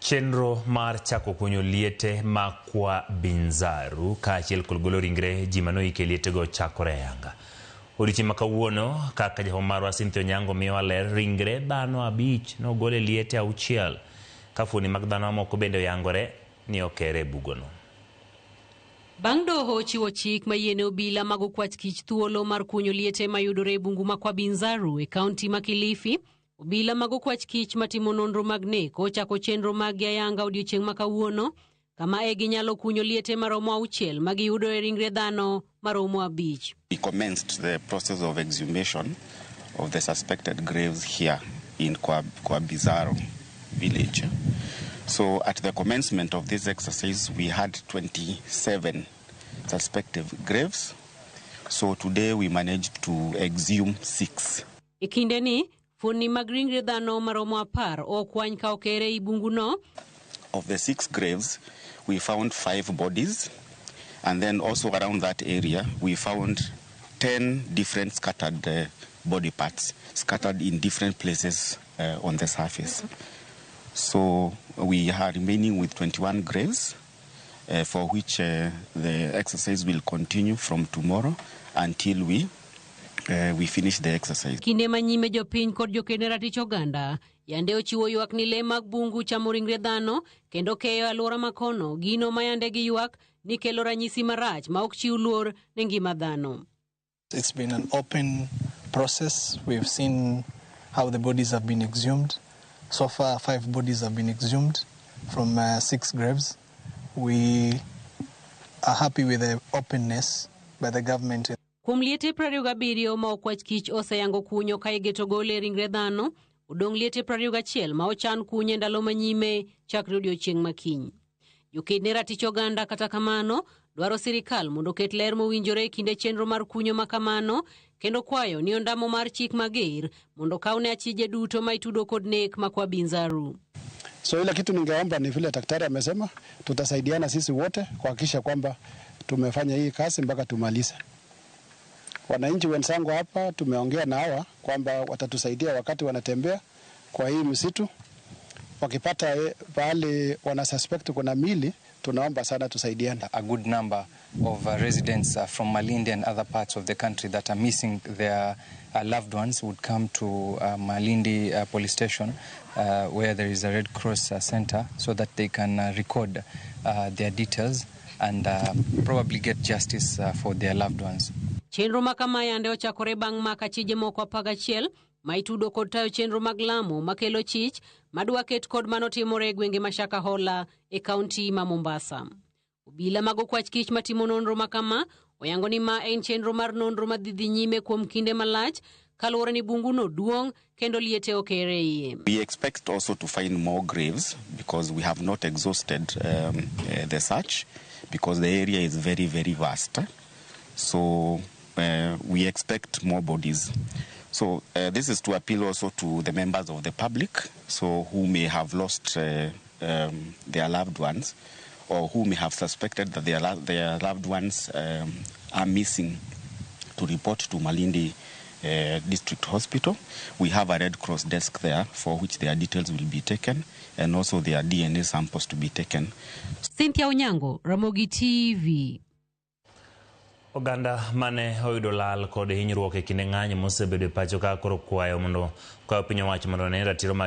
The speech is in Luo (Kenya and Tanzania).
Chenro mar chako kunyo liete ma Kwa Binzaru kaachiel kod golo ringre ji manoyik e lietego chakore ayanga. Odiechieng' ma kawuono, kaka jafwambo marwa Cynthia Onyango miyowa ler, ringre dhano abich nogol e liete auchiel ka fuoni mag dhano mamoko bende oyangore ni okere e bugono. Bang' doho chiwo chik mayiene obila mag okwach kich thuolo mar kunyo liete mayudore e bungu ma Kwa Binzaru e kaunti ma Kilifi, obila mag okwach kich matimo nonro mag nek ochako chenro maggi ayanga odiechieng' ma kawuono, kama e ginyalo kunyo liete maromo auchiel ma giyudo e ringre dhano maromo abich. We commenced the process of exhumation of the suspected graves here in Kwa Bizaro village. So at the commencement of this exercise, we had 27 suspected graves. So today we managed to exhume six. E kindeni, fuonni mag ringre dhano maromo 10 okwany ka okere ei bunguno. Of the six graves, we found five bodies. And then also around that area, we found 10 different scattered body parts, scattered in different places on the surface. So we are remaining with 21 graves, for which the exercise will continue from tomorrow until we finish the exercise. Kinde manyime jopiny kod joked ratich oganda yande ochiwo ywak ni lee mag bungu chamo ringre dhano kendo keyo alwora makono, gino ma yande giywak ni kelo ranyisi marach ma ok chiw luor ne ngima dhano. It's been an open process. We've seen how the bodies have been exhumed. So far, five bodies have been exhumed from six graves. We are happy with the openness by the government. Kuom liete 27 ma okwach kich oseyango kunyo ka igeto gole ringre dhano, odong' liete 21 ma ochan kunyo e ndalo manyime chakre odiechieng' makiny. Joked ne ratich oganda kata kamano dwaro sirikal mondo oket ler mowinjore e kinde chenro mar kunyo ma kamano kendo kwayo ni ondamo mar chik mager mondo okawne achije duto ma itudo kod nek ma Kwa Binzaru. So ile kitu ningeomba ni vile daktari amesema, tutasaidiana sisi wote kuhakikisha kwamba tumefanya hii kazi mpaka tumalize. Wananchi wenzangu hapa tumeongea na hawa kwamba watatusaidia wakati wanatembea kwa hii msitu, wakipata pahali wana suspect kuna mili, tunaomba sana tusaidiane. A good number of residents from Malindi and other parts of the country that are missing their loved ones would come to Malindi police station, where there is a Red Cross center, so that they can record their details and probably get justice for their loved ones. Chenro ma kama yande ochakore bang' mako achije moko 11 ma itudo kod tayo chenro mag lamo makelo chich madwa ket kod manotimore e gwenge ma Shakahola e kaunti ma Mombasa. Obila mag okwach kich matimo nonro ma kama oyango ni ma en chenro mar nonro madhi dhi nyime kuom kinde malach kaluwore ni bunguno duong' kendo liete okere iye. We expect also to find more graves because we have not exhausted the search because the area is very, very vast. So we expect more bodies. So this is to appeal also to the members of the public, so who may have lost their loved ones or who may have suspected that their loved ones are missing, to report to Malindi District Hospital. We have a Red Cross desk there for which their details will be taken and also their DNA samples to be taken. Cynthia Onyango, Ramogi TV. Oganda mane oyudo lal kod hinyruok e kinde ng'anyo mosebedo e pacho ka koro kwayo mondo kwayo piny owacho mondo one ratiro mag